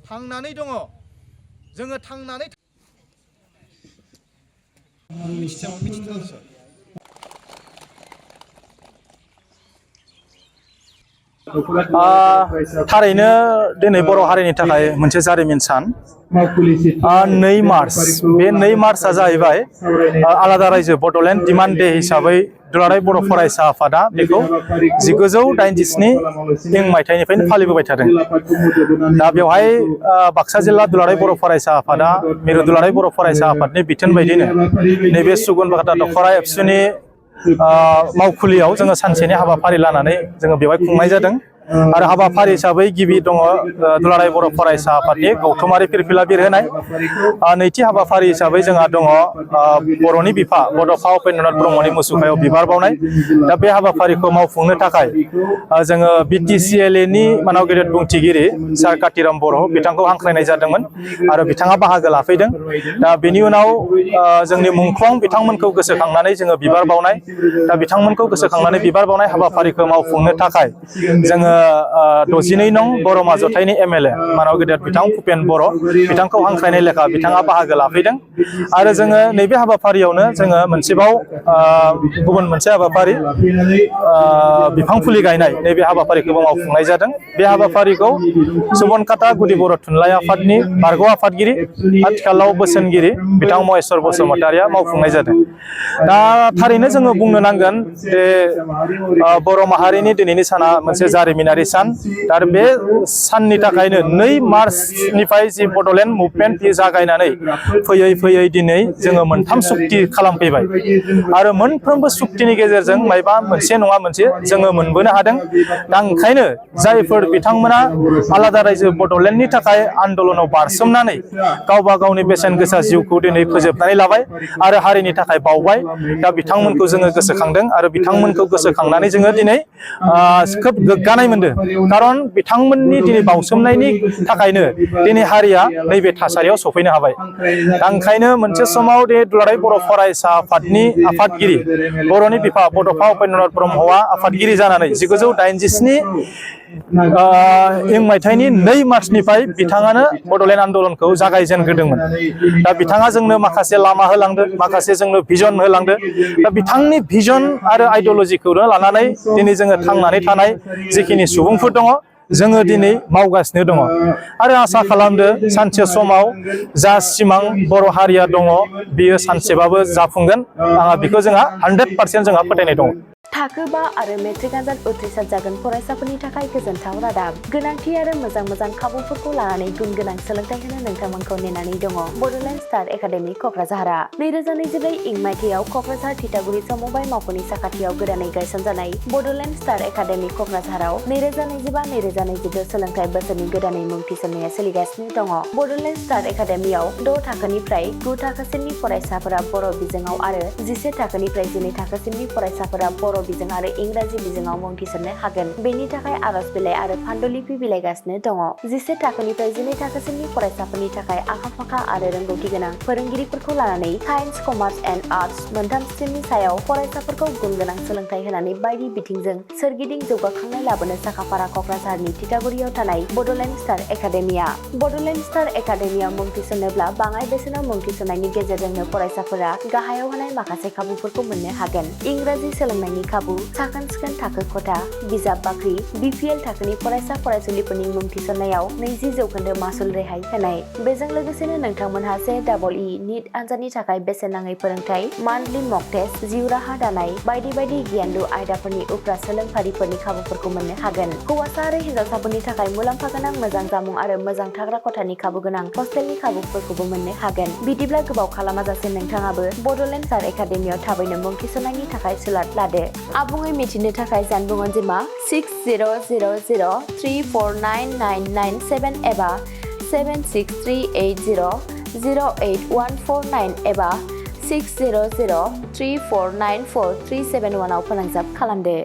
थांनानै दङ जोङो थांनानै थारैनो दिनै बर' हारिनि थाखाय मोनसे जारिमिन सान 2 मार्च बे 2 मार्चआ जाहैबाय आलादा रायजो बड'लेण्ड डिमान्ड डे हिसाबै दुलाराय बर' फरायसा आफादा बेखौ 1987 मायथाइनिफ्रायनो फालिबोबाय थादों। दा बेवहाय बाक्सा जिल्ला दुलाराय बर' फरायसा आफादा मिरु दुलाराय बर' फरायसा आफादनि बिथोन बायदिनो नैबे सुगुन बाहाटा दख'रा एबसुनि मावखुलियाव जोङो सानसेनि हाबाफारि लानानै जोङो बेवहाय खुंनाय जादों आरो हाबाफारि हिसाबै गिबि दङ दुलाराय बर' फरायसा आफादनि गौथुमारि फिरफिला बिरहोनाय नैथि हाबाफारि हिसाबै जोंहा दङ बर'नि बिफा बड'फा उपेन्द्रनाथ ब्रह्मनि मुसुखायाव बिबार बावनाय। दा बे हाबाफारिखौ मावफुंनो थाखाय जोङो BTCLA नि मानाव गेदेर बुंथिगिरि सार कातिराम बर' बिथांखौ हांख्रायनाय जादोंमोन आरो बिथाङा बाहागो लाफैदों। दा बेनि उनाव जोंनि मुंख्लं बिथांमोनखौ गोसोखांनानै जोङो बिबार बावनाय। दा बिथांमोनखौ गोसोखांनानै बिबार बावनाय हाबाफारिखौ मावफुंनो थाखाय जोङो 62 नं बर'मा जथाइनि MLA मानाव गेदेर बिथां भुपेन बर' बिथांखौ हांख्रायनाय लेखा बिथाङा बाहागो लाफैदों आरो जोङो नैबे हाबाफारियावनो जोङो मोनसेबाव गुबुन मोनसे हाबाफारि बिफां फुलि गायनाय नैबे हाबाफारिखौबो मावफुंनाय जादों। बे हाबाफारिखौ सुबनखाता गुदि बर' थुनलाइ आफादनि बारग' आफादगिरि आथिखालाव बोसोनगिरि बिथां महेश्वर बसुमतारिया मावफुंनाय जादों। दा थारैनो जोङो बुंनो नांगोन जे बर' माहारिनि दिनैनि साना मोनसे जारिमिनारि सान आरो बे साननि थाखायनो 2 मार्चनिफ्राय जि बड'लेण्ड मुभमेन्ट बे जागायनानै फैयै फैयै दिनै जोङो 3 सुक्ति खालामफैबाय आरो मोनफ्रोमबो सुक्तिनि गेजेरजों मायबा मोनसे नङा मोनसे जोङो मोनबोनो हादों। दा ओंखायनो जायफोर बिथांमोना आलादा रायजो बड'लेण्डनि थाखाय आन्दलनाव बारसोमनानै गावबा गावनि बेसेन गोसा जिउखौ दिनै फोजोबनानै लाबाय आरो हारिनि थाखाय बावबाय। दा बिथांमोनखौ जोङो गोसोखांदों आरो बिथांमोनखौ गोसोखांनानै जोङो दिनै खोब गोग्गानाय मोनदों। खारन बिथांमोननि दिनै बावसोमनायनि थाखायनो दिनै हारिया नैबे थासारियाव सफैनो हाबाय। दा ओंखायनो मोनसे समाव दुलाराय बर' फरायसा आफादनि आफादगिरि बर'नि बिफा बड'फा उपेन्द्रनाथ ब्रह्मआ आफादगिरि जानानै 1987 मायथाइनि 2 मार्चनिफ्राय बिथाङानो बड'लेण्ड आन्दलनखौ जागायजेनग्रोदोंमोन। दा बिथाङा जोंनो माखासे लामा होलांदों, माखासे जोंनो भिजन होलांदों। दा बिथांनि भिजन आरो आइडिअलजिखौनो लानानै दिनै जोङो थांनानै थानाय जिखिनि सुबुंफोर दङ जोङो दिनै मावगासिनो दङ आरो आसा खालामदो सानसे समाव जा सिमां बर' हारिया दङ बियो सानसेबाबो जाफुंगोन। बेखौ जोंहा 100% जोंहा फोथायनाय दङ। थाखो 5 आरो मेट्रिक आनजाद उथ्रिसार जागोन फरायसाफोरनि थाखाय गोजोनथाव रादाब। गोनांथि आरो मोजां खाबुफोरखौ लानानै गुन गोनां सोलोंथाइ होनो नोंथांमोनखौ नेनानै दङ बड'लेण्ड स्टार एकाडेमि क'क्राझारआ 2024 मायथाइयाव क'क्राझार थिथागुरि समबाय मावख'नि साखाथियाव गोदानै गायसनजानाय बड'लेण्ड स्टार एकाडेमि क'क्राझाराव 2025-2022 सोलोंथाइ बोसोरनि गोदानै मुं थिसननाया सोलिगासिनो दङ। बड'लेण्ड स्टार एकाडेमियाव 6 थाखोनिफ्राय 9 थाखोसिमनि फरायसाफोरा बर' बिजोङाव आरो 11 थाखोनिफ्राय 12 थाखोसिमनि फरायसाफोरा बर' बिजों आरो इंराजि बिजोङाव मुं थिसननो हागोन। बेनि थाखाय आर'ज बिलाइ आरो पान्डुलिपि बिलाइगासिनो दङ। 11 थाखोनिफ्राय 12 थाखोसिमनि फरायसाफोरनि थाखाय आखा-फाखा आरो रोंगौथि गोनां फोरोंगिरिफोरखौ लानानै साइन्स, कमार्स एन्ड आर्टस मोनथाम स्ट्रिमनि सायाव फरायसाफोरखौ गुन गोनां सोलोंथाइ होनानै बायदि बिथिंजों सोरगिदिं जौगाखांनाय लाबोनो साखाफारा क'क्राझारनि थिथागुरियाव थानाय बड'लेण्ड स्टार एकाडेमिया। बड'लेण्ड स्टार एकाडेमियाव मुं थिसननोब्ला बाङाइ बेसेनाव मुं थिसननायनि गेजेरजोंनो फरायसाफोरा गाहायाव होनाय माखासे खाबुफोरखौ मोननो हागोन। इंराजि सोलोंनायनि खाबु, साखोन-सिखोन थाखो खथा, बिजाब बाख्रि, BPL थाखोनि फरायसा-फरायसुलिफोरनि मुं थिसननायाव 20% मासुल रेहाय होनाय। बेजों लोगोसेनो नोंथांमोनहा JEE नीट आनजादनि थाखाय बेसेन नाङै फोरोंथाय, मान्थलि मक टेस्ट, जिउ राहा दानाय बायदि गियानलु आयदाफोरनि उफ्रा सोलोंफारिफोरनि खाबुफोरखौ मोननो हागोन। हौवासा आरो हिन्जावसाफोरनि थाखाय मुलाम्फा गोनां मोजां जामुं आरो मोजां थाग्रा खथानि खाबु गोनां हस्टेलनि खाबुफोरखौबो मोननो हागोन। बिदिब्ला गोबाव खालामाजासे नोंथाङाबो बड'लेण्ड स्टार एकाडेमियाव थाबैनो मुं थिसननायनि थाखाय सुलाद लादो। आबुङै मिथिनो थाखाय जानबुं अनजिमा 6000349997 एबा 7638008149 एबा 6003494371 आव फोनांजाब खालामदो।